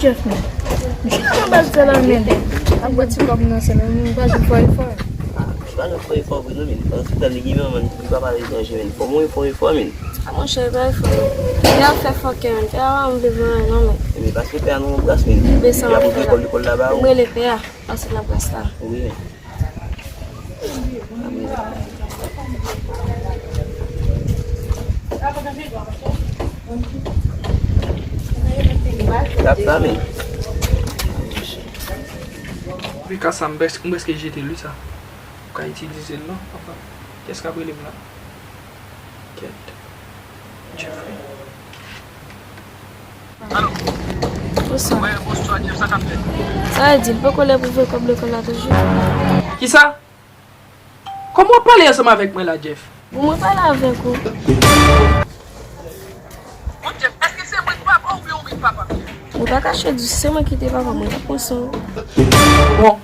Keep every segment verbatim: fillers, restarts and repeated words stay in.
Jeff, men. Misye pa nan baz sèl la, men. Ap wè ti kòb nan sèl la, men pa jwenn fò efò. Ah, misye pa jwenn fò efò vre non, men. Anfit, li gen manman, li pa pale etranje, men. Fò mwen fò efò, men. A monchè, pa efò. Pè a fè fòkè, men. Pè a pa vle ban non, men. Men paske pè a nan yon plas, men. Men sa m ap fè la. Lekòl la ba ou. M rele pè a, pase nan plas la. Wi, men. Tap sa, men. Wi, ka sa, m près-, m prèske jete l, wi, sa. Ou ka itilize l, non? Anfen, kiyès k ap rele m la? Kèt. Jeffrey. Alo. Bonswa. Wi, bonswa, Jeff, sa k ap fèt? Sa vle di, l poko lè pou voye kòb lekòl la toujou? Kisa? Kòman w ap pale ansanm avèk mwen la, Jeff? Bon, mwen pale avèk ou. Bon, Jeff, èske se mwen k papa w oubyen ou menm k papa m, Jeff? Mwen pa kache di w, si se mwen ki te papa w, mwen t ap pran swen w. Bon.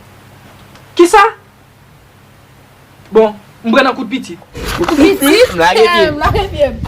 Kisa? Bon, m pran nan kout pitit. Kout pitit? Lage pye m. Lage pye m.